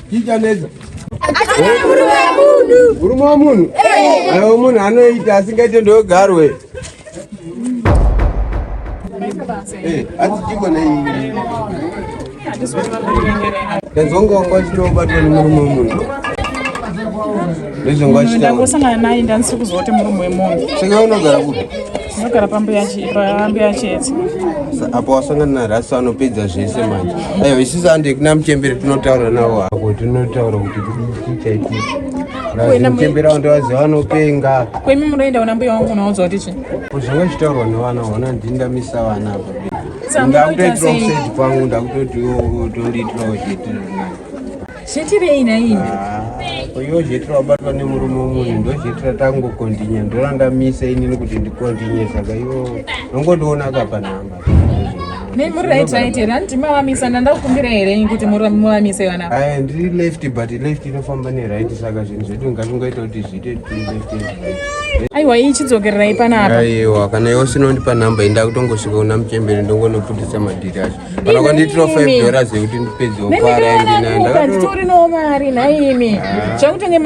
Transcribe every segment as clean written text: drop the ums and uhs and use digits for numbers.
Chichanetsa. Murume wemunhu. Aiwa munhu anoita asingaite ndogarwe. Eh, ati chiko nei? Ndazonga wanga uchitobatwa nemurume wemunhu. Ndozvanga uchitaura. Ndangosangana naye ndandisi kuziva kuti murume wemunhu. Saka unogara kupi? Ndinogara pambuya Chetsi. Apo wasangana naRasta anopedza zvese manje. Aiwa isusu hande kuna muchembere tinotaura nawo hako tinotaura kuti kudii chaitika. Muchembere wangu ndowaziva anopenga. Kwemi munoenda kuna mbuya wangu unoudza kuti chii? Zvanga zvichitaurwa nevana hona ndindamisa vana apa. Ndakutoitirawo kuside kwangu ndakutoti tondiitirawo zvetiri nani. Zvetirei nhaimi? Ah, iyo zvetira wabatwa nemurume wemunhu ndozvetira tangokontinya ndorandamisa inini kuti ndikontinye saka iwo nongondiona akapa nhamba. Nei muri right right here? Handiti mavamisa ndandakukumbira here kuti muvamise vana? Aya ndiri left but left inofamba neright saka zvinhu zvedu ngazvingoita kuti zviite left and right. Aiwa iyi chidzokererai panapa. Aiwa kana iwe usina kundipa nhamba inda kutongosvika kuna muchembere ndongonoputisa madhiri acho. Kana kwandiitirawo 5 dollars yekuti ndipedzewo para ndinayo. Nditorinawo mari nhaimi. Zvakutenge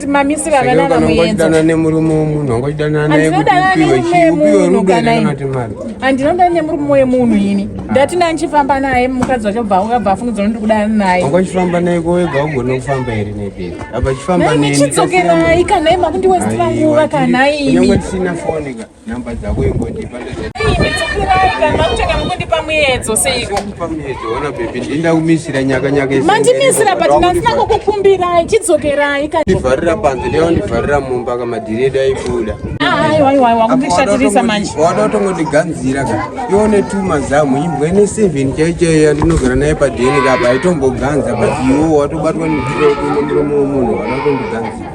mamisira vana vamuyedzo. Kana nemurume wemunhu wangochidanana naye kuti upiwe chii upiwe rudo kana kuti mari. Handinodana nemurume wemunhu ini. Ndati ndandichifamba naye mukadzi wacho bva akabva afungidzira kuti ndikudana naye. Wanga uchifamba naye ko wega ugone kufamba here nebheri? Apa chifamba neni. Chidzokerai kana imi makundiwestira nguva kana imi. Kunyange tisina foni ka namba dzako ingondipa ndozati. Dzokerai kana makutanga mukundipa muedzo seiko? Kundipa muedzo ona baby ndinda kumisira nyaka nyaka isi. Mandimisira but ndasina kukukumbirai chidzokerai kana. Ndivharira panze ndiyo ndivharira mumba kamadhiri edu aibuda. Aiwa aiwa aiwa kundishatirisa manje. Wada kutongondiganzira ka. Iwe une 2 mazamu imbwa ine 7 chaiyo chaiyo yandinogara naye padheni kapa aitomboganza but iwe watobatwa nemurume wemunhu wada kutondiganzira.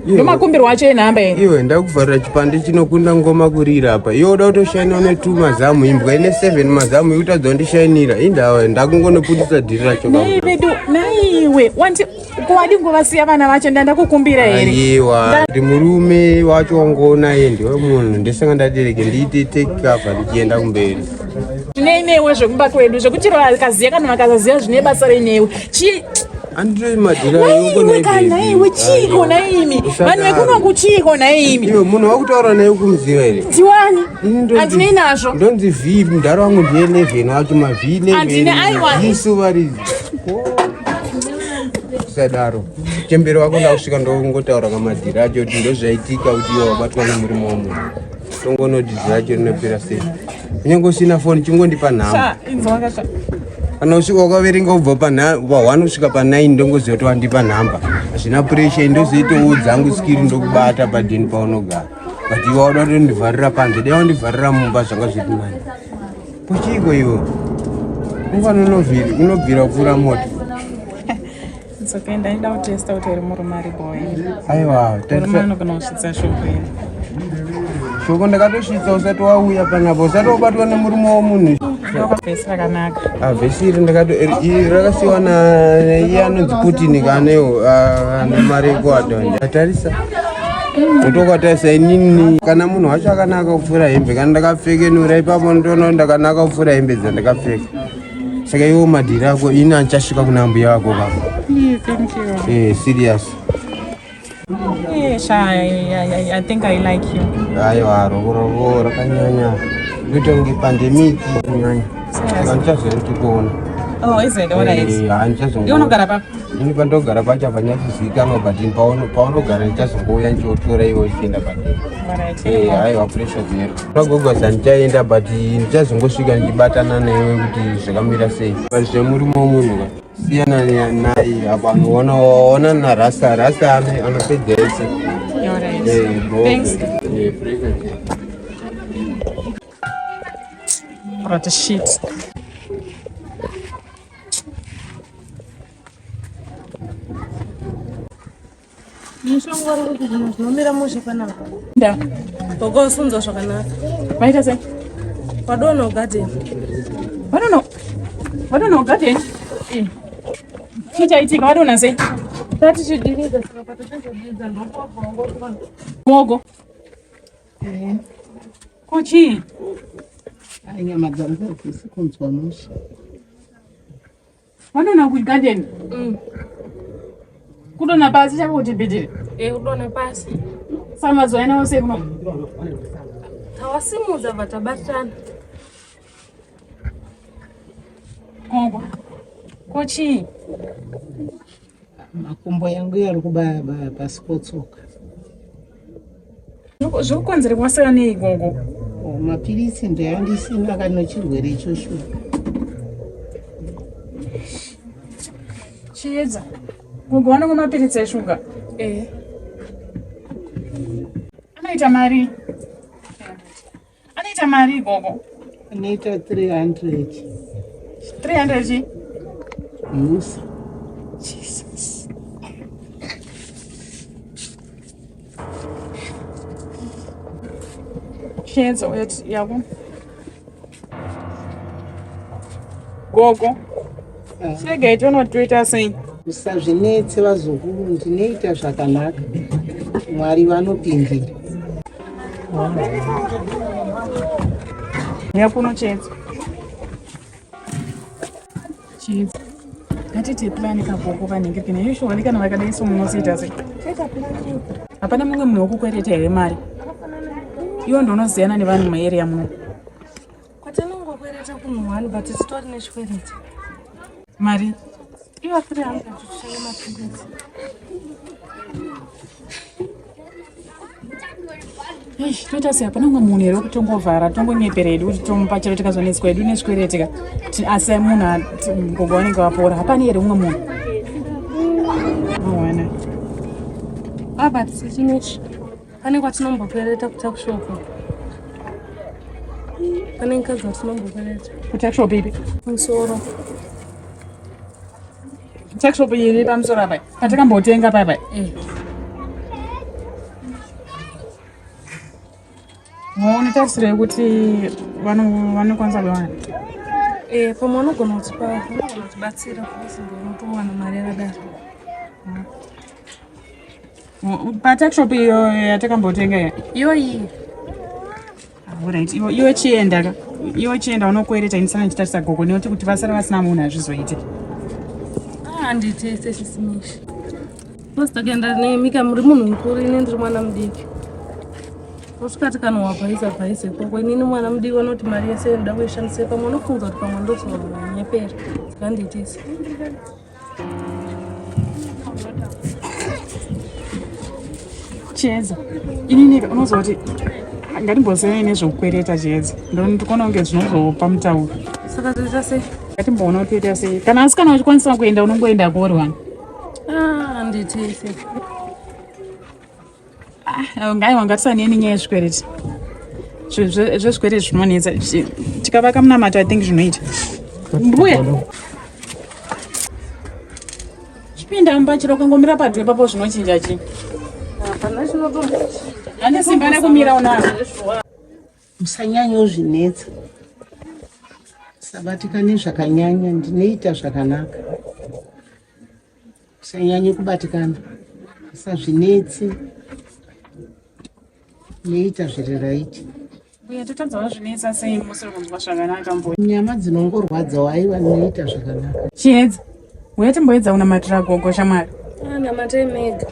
Ndomakumbirwa acho enhamba here? Iwe ndakuvharira chipande chinokunda ngoma kurira apa. Iwe uda kutoshaina une 2 mazamu imbwa ine 7 mazamu ikutadza kundishainira. Indawa ndakungonoputisa dhiri racho. Nei vedu naiwe wanti Ko wadi ngovasiya vana vacho ndandakukumbira here? Aiwa, ndi murume wacho wangoona iye ndiwe munhu ndisanga ndadereke ndiite take cover ndichienda kumberi. Zvinei newe zvekumba kwedu zvekuti vakaziya kana vakasaziya zvine basa rei newe. Chi Anditoi madhira yoko Naiwe kana iwe chiiko naimi? Vanhu vekunoku chiiko naimi? Iwe munhu wakutaura naye kumuziva here? Ndiwani? Andinei nazvo. Ndonzi V mudhara wangu ndiye 11 wacho ma V11. Andine aiwa. Isuvari. Usadaro. Chembere wako ndakusvika ndongotaura kamadhiri acho kuti ndozvaitika kuti iwe wabatwa nemurimo wemunhu. Tongonoti dhiri racho rinopera sei. Kunyange usina foni chingondipa nhamba. Kana usvika wakaverenga kubva pa1 kusvika pa9 ndongoziva kuti wandipa nhamba. Hazvina pressure ndozoitawo dzangu skiri ndokubata padheni paunogara. But iwe wauda kutondivharira panze dai wandivharira mumba zvanga zviri nani. Kuchiiko iwe? Ungano unobvira kupfuura moto. It's okay, ndaida kutesta kuti uri murume ari boy. Aiwa, murume anogona kusvitsa shoko here? Shoko ndakatosvitsa usati wauya panapa, usati wabatwa nemurume womunhu. Vhesi rakanaka. Ah, vhesi iri ndakato iri rakasiwa na iye anonzi Putin kanewo ah, ane mari yekuadonja. Tarisa. Ndotokatarisa inini kana munhu wacho akanaka kupfuura hembe kana ndakapfekenura ipapo ndotoona kuti ndakanaka kupfuura hembe dzandakapfeka. Saka iwo madhiri ako ini andichasvika kuna mbuya wako baba. Thank you. Eh, serious. Yeah, sha, I think I like you. Aiwa, rovo rakanyanya. Kuita kunge pandemic kunyanya. Saka ndichazoenda kuona. Oh, is it? All right. Eh, handichazongo. Iwe unogara papi? Ini pandogara pacho hapanyatsozivikanwa but paunogara ndichazongouya ndichiotora iwe uchienda padera. All right. Eh, aiwa pressure zero. Pagogo handichaenda but ndichazongosvika ndichibatana newe kuti zvakamira sei. But zvemurume wemunhu ka siyana naye apa anoona waona narasta rasta anopedza ese. All right. Eh, bro. Thanks. Eh, pressure zero. What a shit. Mushonga uri kuti zvinhu zvinomira mushe panapa. Nda. Gogo usunzwa zvakanaka. Vaita sei? Wadonha ugadheni. Wadonha. Wadonha ugadheni? Eh. Chii chaitika? Wadonha sei? Tati chidiridza saka patachizodiridza ndopobva wangokuva. Gogo. Ko chii? Nyama dzangu hadzisi kunzwa mushe. Vanona kugarden. Kudonha pasi chako kuti bhidhiri. Eh, kudonha pasi. Saka mazuva ena ose kuno. Tawasimudza bva tabatana. Gogo. Ko chii? Makumbo yangu yari kubaya baya pasi potsoka. Zviri kukonzerwa sei nei gogo? Oh, mapiritsi ndeyandisina kana chirwere ichocho. Chiedza. Gogo vanomwa mapiritsi eshuga. Eh. Anoita mari. Anoita mari gogo. Anoita 300. 300 chi? Musa. Jesus. Chiedza uye yako. Gogo. Ah. Chiregai tione kuti toita sei. Musazvinetse vazukuru, ndinoita zvakanaka. Mwari vanopindira. Uya kuno Chiedza. Chiedza. Ngatite plan kagogo kanenge kene usually kana vakadai so munozoita sei? Hapana mumwe munhu wekukwereta here mari? Iwe ndonoziyana nevanhu muarea muno. Kwatinongokwereta kunhu one but titori nechikwereti. Mari. Iva 300 tuchenge mapiritsi. Eish, toita sei hapana mumwe munhu here wekutongovhara tongonyepera hedu kuti tomupa chero tikazonetswa hedu nezvikwereti ka asi munhu gogo vanenge vapora hapana here mumwe munhu Awana. Ah, but sisimichi. Pane kwatinombokwereta kutuckshop. Pane mukadzi watinombokwereta. Kutuckshop ipi? Musoro. Tuckshop iri pamusoro apa patakambotenga papa. Eh. Unotarisira kuti vanokwanisa kuiwana? Eh, pamwe vanogona kutipa vanogona kutibatsira because unotowana mari yakadaro. Patuckshop iyo yatakambotenga iya. Iyoyi. Alright, iwe chienda ka. Iwe chienda unokwereta ini sana ndichitarisa gogo nekuti kuti vasara vasina munhu hazvizoite. Ah, handiti sesisimishi. Because takaenda nemika muri munhu mukuru ini ndiri mwana mudiki. Osvika tikanowabhaisa bhaisa ikoko inini mwana mudiki vanoti mari yese inoda kuishandisa pamwe unofunga kuti pamwe ndozonyepera saka handitese. Chiedza, inini unoziva kuti ngatimbosiyana nezvekukwereta Chiedza. Ndikuona kunge zvinozopa mutauro. Saka toita sei? Ngatimboona kuti toita sei. Kana asi kana uchikwanisa kuenda unongoenda kori wani. Ah, handitese. Ah, ngaiwa ngatisaneni nyaya yezvikwereti. Zvezvikwereti zvinonetsa. Tikavaka munamato I think zvinoita. Mbuya. Chipinda mumba chero ukangomira padhuze ipapo zvinochinja chii? Hapana chinotombochinja. Ane simba rekumira unaro. Musanyanyozvinetsa. Musabatikane zvakanyanya, ndinoita zvakanaka. Musanyanye kubatikana. Musazvinetse. Ndinoita zviri right. Mbuya totadza wazvinetsa sei musiri kunzwa zvakanaka mbuya. Nyama dzinongorwadzawo aiwa ndinoita zvakanaka. Chiedza. Uya timboedza kunamatira gogo shamwari. Ah, namatai mega.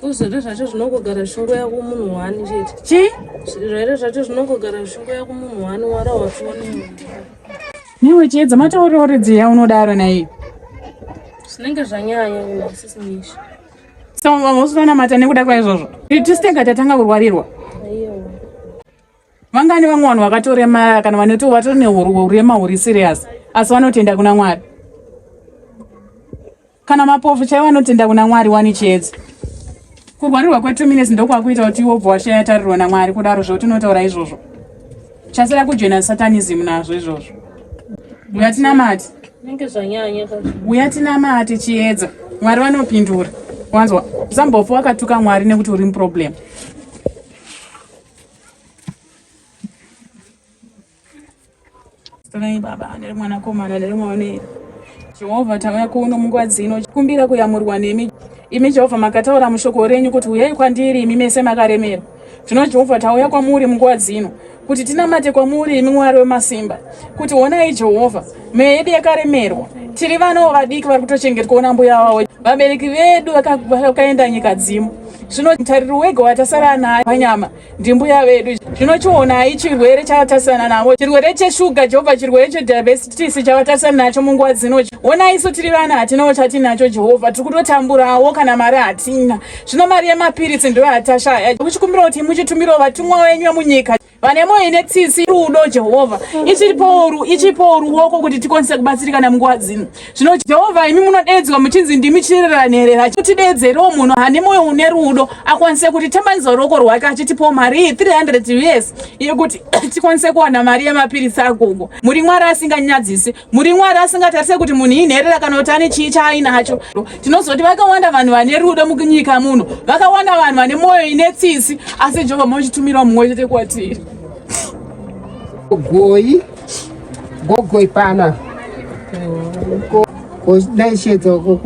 Uzvere zvacho zvinongogara zvichingouya kumunhu wani chete. Chii? Zvirwere zvacho zvinongogara zvichingouya kumunhu wani wara watione. Newe Chiedza matauriro oridziya unodaro naiyo. Zvinenge zvanyanya kuna sisi Mishi. So usina nekuda kwaizvozvo. Tisu tega tatanga kurwarirwa. Aiwa. Vangani vamwe vanhu vakatoremara kana vanoto vatori neurema huri serious asi vanotenda kuna Mwari. Kana mapofu chaivo vanotenda kuna Mwari wani Chiedza. Kurwarirwa kwe 2 minutes ndokwakuita kuti iwe ubva washaya tariro naMwari kudaro zvekuti unotaura izvozvo. Chasara kujoina satanism nazvo izvozvo. Uya tinamate. Zvinenge zvanyanya kazvo. Uya tinamate Chiedza. Mwari vanopindura. Wanzwa? Usambofa wakatuka Mwari nekuti uri muproblem. Tonai baba ndiri mwanakomana ndiri mwana Jehovha tauya kuno munguva dzino kumbira kuyamurwa nemi. Imi Jehovha makataura mushoko renyu kuti uyai kwandiri imi mese makaremerwa. Zvino Jehovha tauya kwamuri munguva dzino kuti tinamate kwamuri imi Mwari wemasimba. Kuti honai Jehovha, mweya yedu yakaremerwa. Tiri vanawo vadiki vari kutochengetwa nambuya vavo. Vabereki vedu vakaenda nyika dzimu. Zvino mutariri wega watasara naye panyama ndimbuya vedu. Zvino chionai chirwere chavatasana navo, chirwere cheshuga Jehovha, chirwere chediabetes chavatasana nacho munguva dzino. Onai isu tiri vana hatinawo chatinacho Jehovha, tiri kutotamburawo kana mari hatina. Zvino mari yemapiritsi ndiyo yatashaya. Kuchikumbira kuti muchitumirawo vatumwa venyu vemunyika vane moyo ine tsitsi rudo Jehovha, ichipowo ichipowo ruoko kuti tikwanise kubatsirikana munguva dzino. Zvino Jehovha, imi munodeedzwa muchinzi ndimi chirera nherera, tideedzerewo munhu ane moyo une rudo akwanise kuti tambanidza ruoko rwake achitipawo mari iyi 300 us yekuti tikwanise kuwana mari yemapiritsi agogo. Muri Mwari asinganyadzisi, muri Mwari asingatarise kuti munhu inherera kana kuti ane chii chaainacho. Tinozoti vakawanda vanhu vane rudo munyika muno, vakawanda vanhu vane mwoyo ine tsitsi, asi Jehovha muchitumirawo mumwe chete kwatiri. Goi gogoi pana ko dai shedzo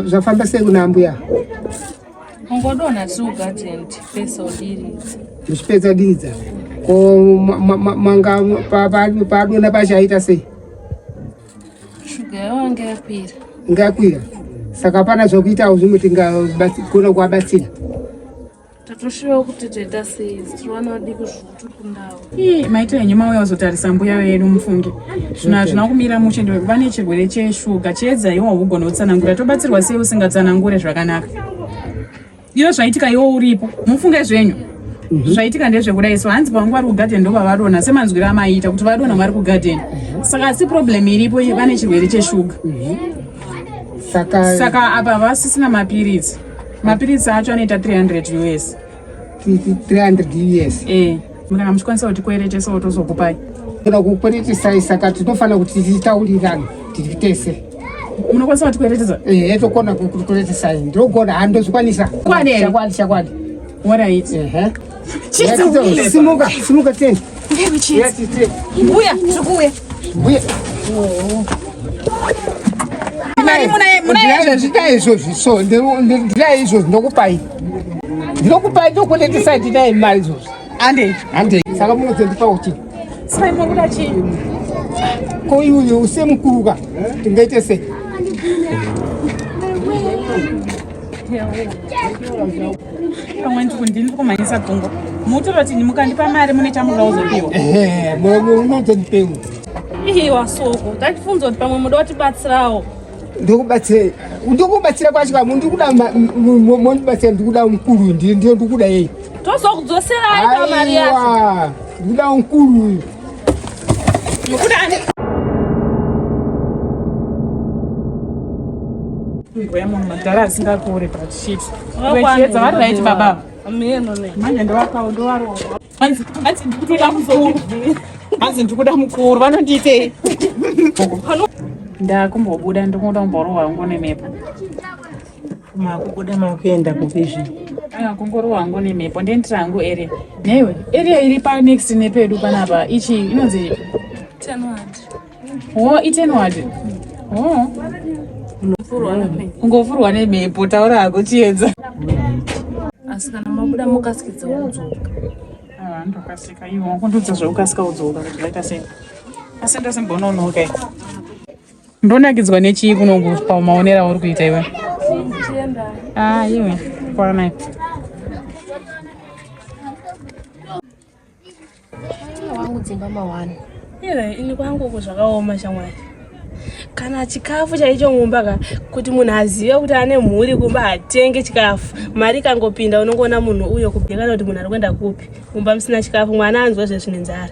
zvafamba sei kuna mbuya? Ungodonha tiri kugarden tipesa udiridza. Muchipedza diridza. Ko manga padonha pacho aita sei? Shuga yavo yanga yakwira. Inga yakwira. Saka hapana zvokuita zvimwe tingagona kuvabatsira. Tatoshuva kuti toita sei tiri vana vadiki zvikutokundawo. Ii, maita henyu mauya kuzotarisa mbuya vedu mufunge. Zvino hazvina kumira mushe ndiwe vane chirwere cheshuga chiedza iwo haugona kutsanangura tobatsirwa sei usingatsanangure zvakanaka. Iyo zvaitika iwo uripo mufunge zvenyu. Zvaitika ndezvekudai so hanzi panguva vari kugadheni ndopavadonha semanzwiro amaiita kuti vadonha vari kugadheni. Saka asi problem iripo vane chirwere cheshuga. Saka Saka apa vasisina mapiritsi. Mapiritsi acho anoita 300 US. 300 US. Eh, kana muchikwanisa kuti kweretesawo tozokupai. Kuda kukweretesai saka tinofanira kuti titaurirane tiri tese. Munokwanisa kuti kweretesa? Eh, tokona kukweretesai. Ndogona handozvikwanisa. Kwani here? Chakwadi chakwadi. Alright. Ehe. Chiedza Simuka, simuka teni. Ndewe chiedza. Yes, teni. Mbuya, tiri kuuya. Mbuya. Mari munaye munaye Ndinaye izvozvi so ndinaye izvozvi ndokupai. Ndinokupai ndokweretesai ndinaye mari izvozvi. Ande. Hande. Saka munozondipa kuti Sai munoda chii? ko iuyu usemukuruka tingaite sei? Pamwe ndini kumhanyisa gungwa. Mutora kuti mukandipa mari mune chamunoda kuzopiwa. Ehe, munozondipewo. Iwa soko tachifunza kuti pamwe muda kutibatsirawo. Ndokubatsira ndokubatsira kwacho kamu ndikuda mondibatsira ndikuda mukuru ndiyo ndiyo ndikuda yei. Tozokudzoserai pamari yacho. Aiwa, ndikuda mukuru. Mukuda ani? Mbuya munhu madhara asingakure but shit. Chiedza vari right baba. Ameno ne. Manje ndovakawo ndovarova. Hanzi hanzi ndikutoda mukuru. Hanzi ndikuda mukuru vanondiitei? Ndakumbobuda ndikuda kumborohwa hangu nemhepo. Makubuda makuenda kupi zve? Ah, kungorohwa hangu nemhepo ndendira hangu area. Newe area iri pa next nepedu panapa ichi inonzi Tenward. Oh, itenward. Oh. Kungofurwa nemhepo taura hako chiedza. Asi kana mabuda mukasikidza kudzoka. Ah, ndokasika iwe wakundudza zvekukasika kudzoka kuti zvaita sei. Asi ndasimbononoka. Ndonakidzwa nechii kuno pamaonero auri kuita iwe? Tienda. Ah, iwe. Kwana. Wangu dzimba mawani. Iwe ini kwangu uku zvakaoma shamwari. Kana chikafu chaicho mumba ka kuti munhu azive kuti ane mhuri kumba atenge chikafu. Mari ikangopinda unongoona munhu uyo kubhekana kuti munhu ari kuenda kupi. Mumba musina chikafu mwana anzwa zvezvine nzara.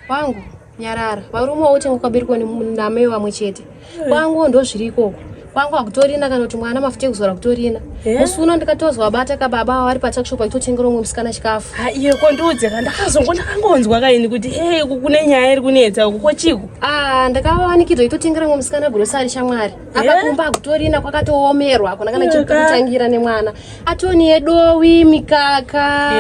Wangu nyarara. Varume wote wakaberekwa namai vamwe chete. Kwangu ndozviri ikoko. Kwangu hakutorina kana kuti mwana mafuta ekuzora kutorina. Musi uno ndikatozwa abata kababa vari patuckshop achitotengera umwe musikana chikafu. Ha iye ko ndiudze ka ndakazongo ndakangonzwa kaini kuti hey uku kune nyaya iri kunetsa uku ko chiko. Ah, ndakawanikidzwa achitotengera umwe musikana grocery shamwari. Apa kumba hakutorina kwakatoomerwa hakuna kana chekutangira nemwana. Atoni yedowi mikaka.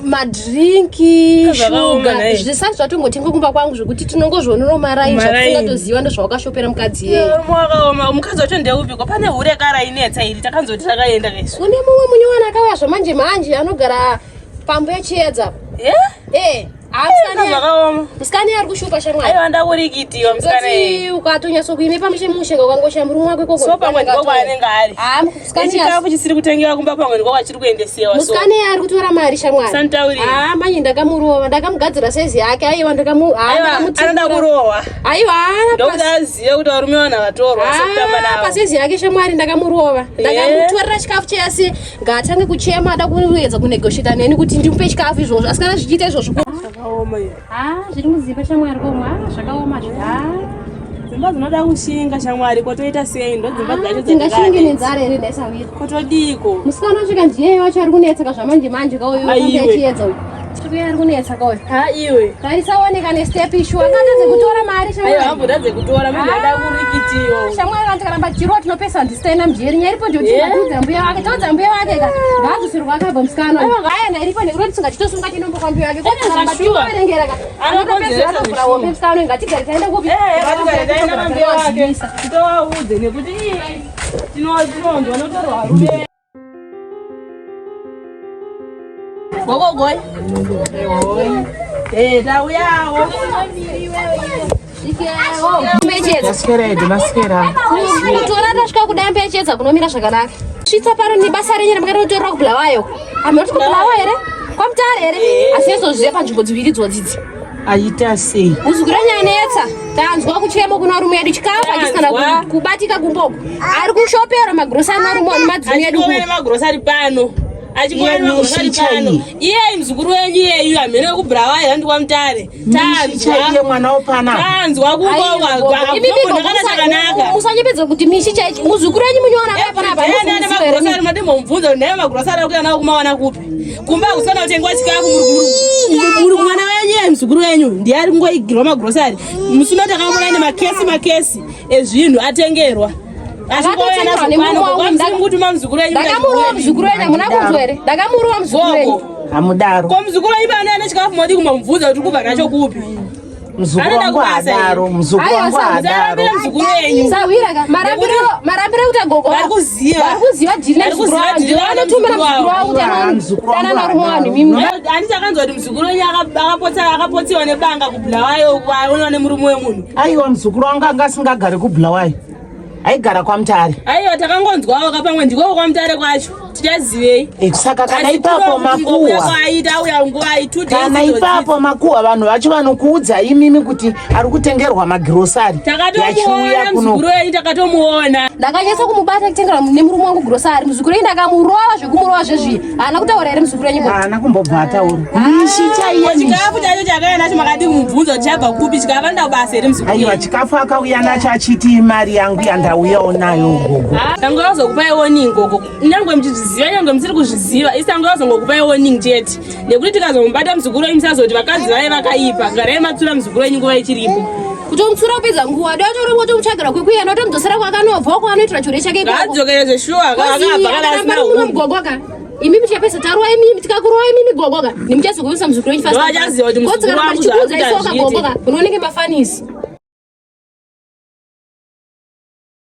Madrinki, Zvakaoma shuga nhai. zvisati zvatombotengwa kumba kwangu zvekuti tinongozvionera maraini Maraini. zvatisingatoziva ndozvawakashopera mukadzi iyeye. Murume wakaoma mukadzi wacho ndeupiko pane hure kara inetsa iri takanzoti rakaenda kaisu. Kune mumwe munyowani akauya zvamanje manje anogara pambo yechiedza. Eh? Eh. Zvakaoma. Musikana ari kushupa shamwari. Aiwa ndakurikitiwa musikana iye. Ukatonyatso kuime pamushe mushe ukangosha murume wako ikoko. So pamwe ndiko kwaanenge ari. Ah musikana. Chikafu chisiri kutengewa kumba pamwe ndiko kwachiri kuendesewa so. Musikana ari kutora mari shamwari. Santauri. Ah manje ndakamurova ndakamugadzira size yake aiwa ndakamu ah ndakamuti. Anoda kurohwa. Aiwa. Ndokuti azive kuti varume vanhu vatorwa sekutamba navo. Pasize yake shamwari ndakamurova. Ndakamutorera chikafu chese. Ngaatange kuchema ada kuedza kunegotiate neni kuti ndimupe chikafu izvozvo asi kana zvichiita izvozvo zvakaoma izvi. Ah, zviri mudzimba shamwari komwe. Ah, zvakaoma zvi. Ah. Dzimba dzinoda kushinga shamwari kotoita sei ndo dzimba dzacho Tingashinge nenzara here ndaisawira. Kotodiiko? Musikana wacho kandiye wacho ari kunetsa ka zvamanje manje ka uyu Aiwe. achiedza uyu. Tikuya ari kunetsa ka uyu. Ha iwe. Karisaoneka nestep ishuwa akatadze kutora mari shamwari. Aiwa ambotadze kutora munhu ada kurikitiwa. Shamwari vanhu tikaramba tichirwa tinopesa ndisitaina mujeri nyaya iripo ndiyoti yeah. mbuya wake taudza mbuya wake ka ngaadzosirwa kwakabva musikana uyu. Aya iripo nekuti tisingachitosunga chinombo kwa mbuya wake kotiramba tichiverengera ka anokonzeresa anovhura hombe musikana uyu ngatigare taenda kupi Eh, ngatigare taenda kwa mbuya wake. Tovaudze nekuti ii tinonzwa notorwa rume. Gogogoi. Eh, tauyawo. Mbechedza. Edu, maswera. Kutora tasvika kudambechedza kunomira zvakanaka. Svitsa pano nebasa renyu ramakatotorera kuBulawayo. Hamuna kuti kuBulawayo here? KwaMutare here? Asi nezozviziva panzvimbo dziviri idzodzi. Aita sei? Muzukuru anyanetsa. Tanzwa kuchema kuna varume edu chikafu hachisi kana kubatika kumboko. Ari kushopera magrosari marume nemadzimai edu. Achikovera magrosari pano. Achikovera magrosari pano. Iye muzukuru wenyu iyeyu hameno wekuBulawayo handi kwaMutare. Tanzwa mwana wopana. Tanzwa kumboko chakanaka. Musanyepedza kuti mishi chaichi muzukuru wenyu munyona pana apa. Magrosari madimomubvunza kuti naye magrosari akuya nawo kumawana kupi. Kumba kusana kutengwa chikafu muri mwana wenyu iye muzukuru wenyu ndiye ari kungoigirwa magrosari. Musi uno takamuona ane makesi makesi ezvinhu atengerwa. Ndakamurowa muzukuru wenyu hamuna kunzwa here? Ndakamurowa muzukuru wenyu. Hamudaro. Ko muzukuru wenyu pane ane chikafu modi kumamubvunza kuti kubva nacho kupi? Muzukuru wangu haadaro, muzukuru wangu haadaro. Muzukuru wenyu. Sahwira ka marambiro marambiro ekuti gogo vari kuziva. Vari kuziva dhiri nemuzukuru wavo. Ndivo vanotumira muzukuru wavo kuti anodanana narume wanhu imimi. Handiti akanzwa kuti muzukuru wenyu akapotsiwa nebanga kuBulawayo aonwa nemurume wemunhu. Aiwa muzukuru wangu anga asingagari kuBulawayo. Aigara kwaMutare. Aiwa takangonzwawo ka pamwe ndiko kwaMutare kwacho. Tichazivei. Saka kana ipapo makuhwa. Kana ipapo makuhwa vanhu vacho vanokuudza imimi kuti ari kutengerwa magirosari. Takatomuona muzukuru wenyu takatomuona. Ndakanyatsa kumubata kutengerwa nemurume wangu girosari. Muzukuru wenyu ndakamurova zvekumurova zvezviya. Haana kutaura here muzukuru wenyu? Haana kumbobva ataura. Mishi chaiye. Chikafu chacho chakauya nacho makadii kumubvunza kuti chabva kupi chikafu anoda kubasa here muzukuru? Aiwa chikafu akauya nacho achiti imari yangu yandauyawo nayo gogo. Tanga wazokupai warning gogo. Nyangwe muchizviziva nyangwe musiri kuzviziva isi tanga wazongokupai warning chete. Nekuti tikazomubata muzukuru wenyu musazoti vakadzi vaye vakaipa. Garai matsura muzukuru wenyu nguva ichiripo. Kutomutsura kupedza nguva dai otorongwa tomutsvagira kwekuenda otomudzosera kwakanobva uko anoitira chure chake ikoko. Ngaadzokere zveshuwa akabva kana asina hunhu. Mugogo ka. Imi muchapesa taruwa imimi tikakurowa imimi gogo ka. Nimuchazokuisa muzukuru wenyu fast. Vachaziva kuti muzukuru wangu zvakuita. Gogo ka. Unonenge mafanisi.